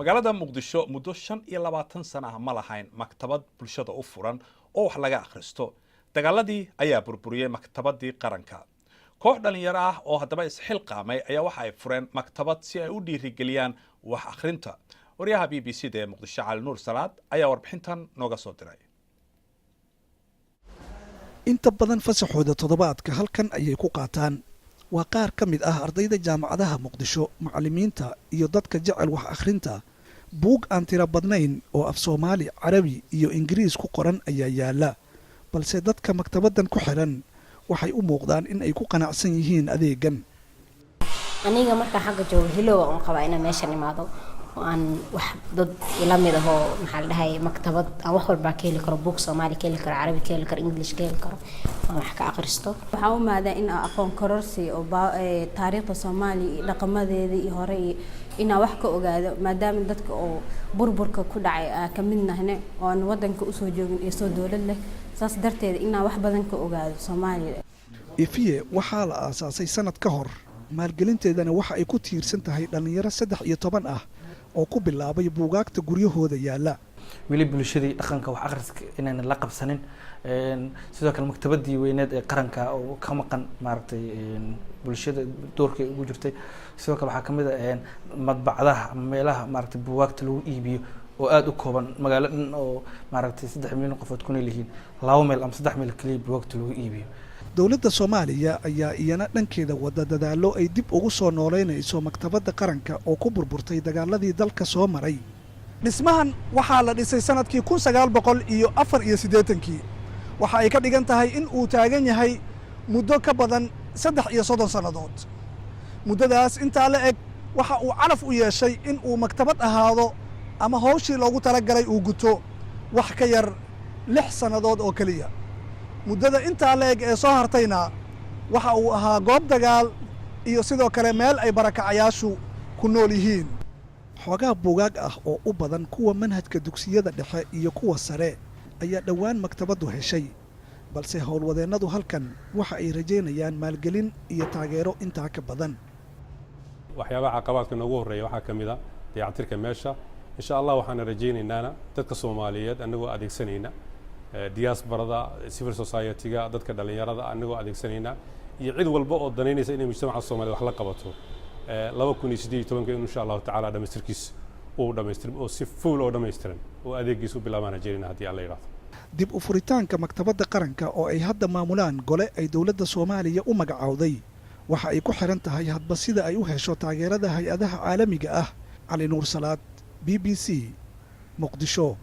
Magaalada Muqdisho muddo 25 sana ah ma lahayn maktabad bulshada u furan oo wax laga akhristo. Dagaaladii ayaa burburiyey maktabadii qaranka. Koox dhallinyaro ah oo haddaba isxilqaamay ayaa waxa ay fureen maktabad si ay u dhiirigeliyaan wax akhrinta. Wariyaha BBC da ee Muqdisho, Cali Nuur Salaad, ayaa warbixintan nooga soo diray. Inta badan fasaxooda toddobaadka halkan ayay ku qaataan. Waa qaar ka mid ah ardayda jaamacadaha Muqdisho, macallimiinta iyo dadka jecel wax akhrinta. Buug aan tiro badnayn oo af Soomaali, Carabi iyo Ingiriis ku qoran ayaa yaalla, balse dadka maktabaddan ku xidhan waxay u muuqdaan in ay ku qanacsan yihiin adeegan. Aniga markaan xagga joogo, hilowa un qabaa inaan meeshan imaado oo aan wax dad ila mid ahoo, maxaa la dhahay, maktabad aan wax walbaa ka heli karo, buug Soomaali ka heli karo, Carabi ka heli karo, English ka heli karo, aan wax ka akhristo. Waxaan u imaadaa in aan aqoon kororsi oo taariikhda Soomaaliya iyo dhaqamadeeda iyo hore iyo inaan wax ka ogaado, maadaama dadka oo burburka ku dhacay aan ka mid nahne oo aan wadanka usoo joogin iyo soo dowlad leh. Saas darteed inaan wax badan ka ogaado Soomaaliya. Ifiye waxaa la aasaasay sanad ka hor. Maalgelinteedana waxa ay ku tiirsan tahay dhallinyaro 13 ah oo ku bilaabay buugaagta guryahooda yaalla. Weli bulshadii dhaqanka wax akhriska inaynan la qabsanin. Sidoo kale maktabadii weyneed ee qaranka oo ka maqan, maaragtay, bulshada doorkay ugu jirtay. Sidoo kale waxaa kamid ah madbacdaha ama meelaha, maaragtay, buugaagta lagu iibiyo oo aada u kooban. Magaalo dhan oo, maaragtay, 3 milyan qofood kuna leeyihiin, laba meel ama saddex meel keliya buugaagta lagu iibiyo. Dowladda Soomaaliya ayaa iyana dhankeeda wada dadaallo ay dib ugu soo noolaynayso maktabadda qaranka oo ku burburtay dagaaladii dalka soo maray. Dhismahan waxaa la dhisay sanadkii 1984-kii. Waxa ay ka dhigan tahay in uu taagan yahay muddo ka badan 33 sannadood. Muddadaas intaa la eg waxa uu calaf u yeeshay in uu maktabad ahaado ama hawshii loogu talagalay uu guto wax ka yar 6 sannadood oo keliya. Muddada intaa la eg ee soo hartayna waxa uu ahaa goob dagaal iyo sidoo kale meel ay barakacayaashu ku nool yihiin. Xoogaa buugaag ah oo u badan kuwa manhajka dugsiyada dhexe iyo kuwa sare ayaa dhowaan maktabaddu heshay, balse howlwadeennadu halkan waxa ay rajaynayaan maalgelin iyo taageero intaa ka badan. Waxyaabaha caqabaadka noogu horreeya waxaa ka mid ah dayactirka meesha. Insha Allah waxaana rajaynaynaa dadka Soomaaliyeed, annagoo adeegsanayna diasporada, civil society-ga, dadka dhallinyarada annagoo adeegsanayna iyo cid walba oo danaynaysa inay mujtamaca Soomaaliyed wax la qabato, 2018-ka in insha Allahu tacaala dhamaystirkiis uu dhamaystir oo si full oo dhammaystiran oo adeegiisa u bilaabaan rajaynayna, haddii Alla yidhahdo. Dib u furitaanka maktabadda qaranka oo ay hadda maamulaan gole ay dowladda Soomaaliya u magacowday waxa ay ku xidhan tahay hadba sida ay u hesho taageerada hay-adaha caalamiga ah. Cali Nuur Salaad, BBC, Muqdisho.